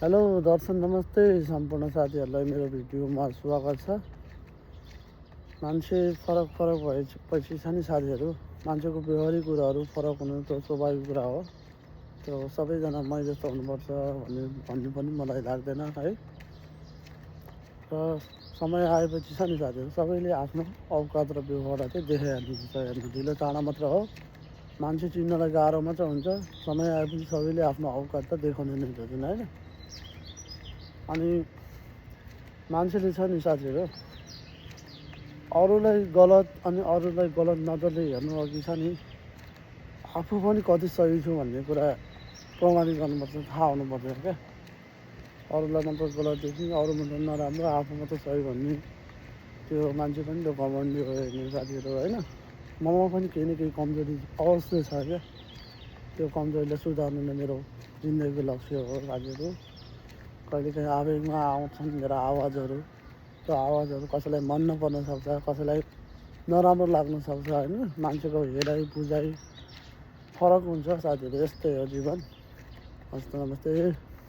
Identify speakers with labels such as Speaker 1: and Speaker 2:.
Speaker 1: Hello दर्शन नमस्ते सम्पूर्ण साथीहरूलाई मेरो भिडियोमा स्वागत छ। मान्छे फरक भएपछि छ नि साथीहरू, मान्छेको व्यवहारिक कुराहरू फरक हुनु त स्वाभाविक कुरा हो। त्यो सबैजना मै जस्तो हुनुपर्छ भन्ने पनि मलाई लाग्दैन है। र समय आएपछि छ नि साथीहरू, सबैले आफ्नो औकात र व्यवहार चाहिँ देखाइहाल्नुपर्छ। हेर्नु ढिलो चाँडो मात्र हो, मान्छे चिन्नलाई गाह्रो मात्र हुन्छ। समय आएपछि सबैले आफ्नो औकात त देखाउने नै हुँदैन होइन। अनि मान्छेले छ नि साथीहरू, अरूलाई गलत नजरले हेर्नु अघि छ नि आफू पनि कति सही छु भन्ने कुरा प्रमाणित गर्नुपर्छ, थाहा हुनुपर्छ क्या। अरूलाई मात्र गलत देख्ने, अरू मात्र नराम्रो, आफू मात्र सही भन्ने, त्यो मान्छे पनि त्यो घमण्डी हो हेर्ने साथीहरू होइन। ममा पनि केही न केही कमजोरी अवश्य छ क्या। त्यो कमजोरीलाई सुधार्नु नै मेरो जिन्दगीको लक्ष्य हो साथीहरू। कहिलेकाहीँ आवेगमा आउँछन् मेरा आवाजहरू, त्यो आवाजहरू कसैलाई मन नपर्न सक्छ, कसैलाई नराम्रो लाग्न सक्छ होइन। मान्छेको हेराइ बुझाइ फरक हुन्छ साथीहरू, यस्तै हो जीवन। हस्त नमस्ते।